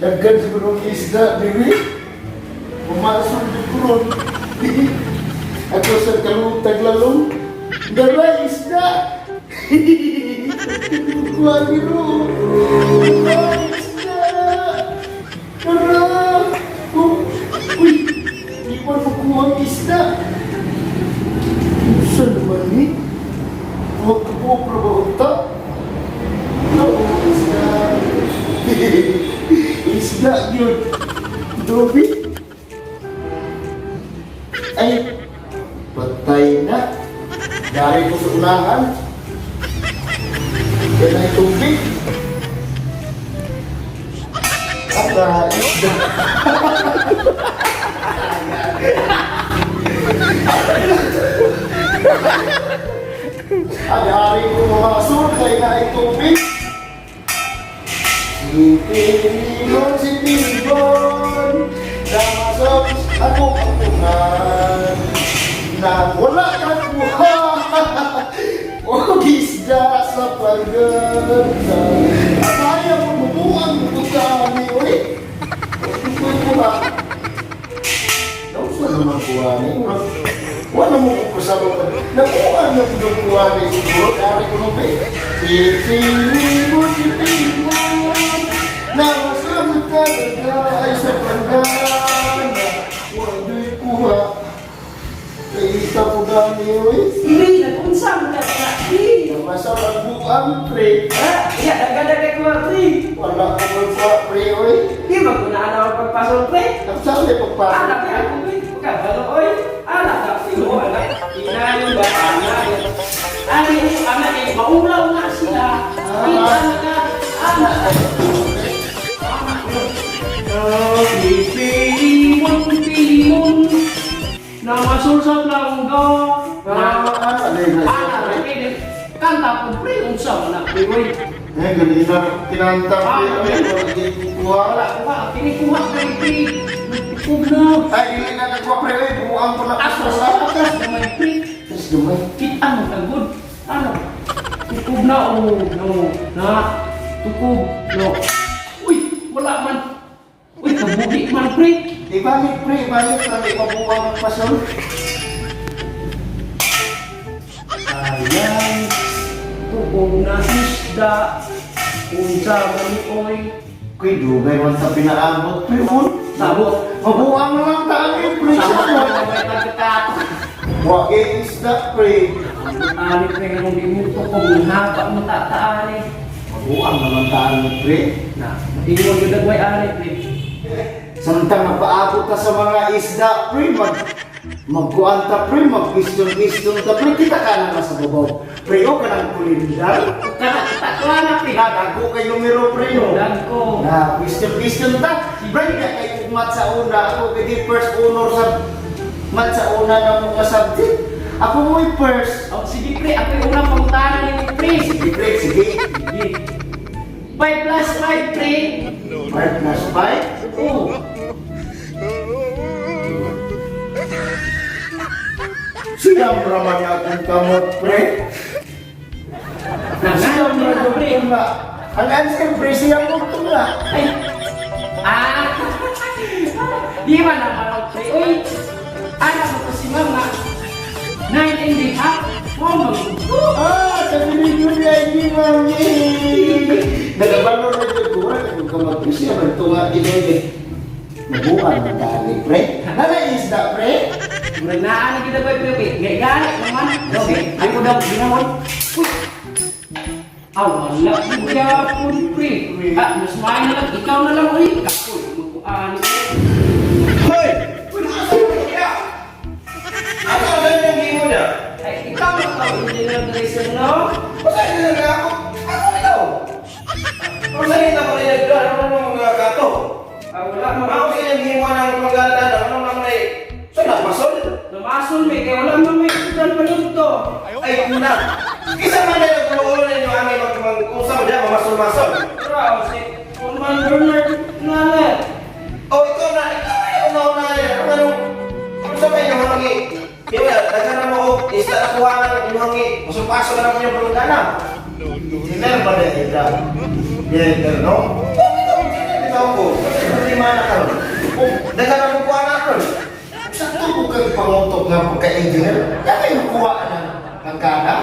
Daghan siguro ang isda, diri. Pumasok di kuron. Ako sa kalutag lalong. Dara isda. Kuha niro. Dara isda. Dara. Oh, uy, di pa makuha ang isda. Saan naman ni? Huwag ko po unta. No, isda. Isda yun. Dobi. Ay, patay na. Dari ko sa unahan. Yan ay tubig. At isda. Ay, hari ko mamasol, kaya na ay tubig. Si Pilimon, si Pilimon, namasok ako kapungan, na wala kang buha, o isda sa paganda. Asaya mo bumuang bukami, uy. Uy, kuha. Nausa naman kuha ni. Wala mo ko kasama ka. Nakuha na ko ng kuha ni siguro. Kari ko nung Si Pilimon, si Pilimon, namasok talaga ay sa paganda. Wala kuha. Kaita ko gani, uy. Hindi, nag-unsa mo ka ka. Di. Namasok ang buang, pre. Ah, iya, daghan-daghan ko, pre. Wala ko magkuha, pre, uy. Di magunaan ako pagpasok, pre. Ang sabi, pagpasok. Anak, ako, pre. Kabalo, oy. Anak, sino, anak. Inayon ba, anak? Ano yung anak, eh, maulaw na sila. Kita na ka, anak. Oh, Pilimon, Pilimon. Namasul sa langga. Ah, ah, alay na siya, Anak, pre. pre. Kanta po, pre. Unsa man na, pre, oy. Eh, ganun na kinanta, pre. Uy, wala din kuha. Wala ko ba? Kinikuha ko yung pre. Tukog na. Ay, dili na nagkuha, pre. Uy, buang ko na. Asos, atas gamay pre. Tapos gamay. Kita mo tagod. Ano? Tukog na o no. Na. Tukog no. Uy, wala man. Uy, kabuhi man pre. Ibalik, pre. Ibalik. Para ipabuang ang pasol. Ayan. Tukog na isda. Unsa man ni oy. Kuy, dugay man sa pinaabot, pre. Un. Sabot. Mabuang na lang tayo, pre. Sabot na gamay tagkato. Wa isda, pre. Ani pre kung di mo tukog ng haba mo tataani. Mabuang naman tayo, pre. Na, ingon gyud agway ani pre. Samtang napaabot ta sa mga isda, pre, magkuan ta, pre, mag-question-question ta, pre, kita ka na sa babaw. Pre, o ka ng kulindar. Kana kita na pre. Nagago kay numero, pre, no? Dagko. Na, question-question ta. Pre, ka kay mat sa una. Ako kay first honor sa mat sa una na mga subject. Ako mo'y first. Oh, sige pre, ako yung unang pangutana ni pre. Sige, pre, sige. Sige. 5 plus 5 pre. 5 plus 5. Oh, Siyam raman niya akong kamot, pre. nangayon Siyam na ra pre. pre. Ang answer, pre, siyam mo tunga. Ay. Ah. Di man naman pre. Uy. Anak ko si mama. 9 and a half. Oh, mag. Ah, sabi ni Julia, hindi mami. Nagabalo na yung kura, kung kamag-presya, magtunga ginili. Mabuhan ang dali, pre. Nana isda, pre. Murag naa na kita pre pre. Gay gani naman. Okay. Ako daw ginawon. Uy. Ah, wala ko gyapon pre. Ah, mas maayo na lang ikaw na lang uy. Kapoy magkuani. Hoy! Uy, nasa mo niya? Ano ang ganyan gimo niya? Ay, ikaw na ka, engineer Grayson, no? Basta hindi na ako. Ako ikaw. Kung sa kita ko rin ano naman mga gato? Ah, wala mo. Ako sa inyong gimo ng paggalan, ano naman ay... So, napasol? Lumason, may kaya wala mo may kudan pa nito. Ay, kuna. Isa man na yung kumuulo ninyo ang mag-usap mo dyan, mamasol-masol. Pero, si Foreman Bernard Nale. Oh, ikaw na, ikaw ay una-una yan. Ano anong... Ano sa may inyong hangi? Kaya, daghan na mo ko, isda na kuha ng inyong hangi. Masol-pasol na naman yung palugana. Engineer ba na ikaw? Yeah, no? Oh, ikaw, engineer, ikaw ko. Daghan na mo kuha na ron. Sakto ko kang pangutok nga pagka-engineer. Yan kayo kuha ng langkana.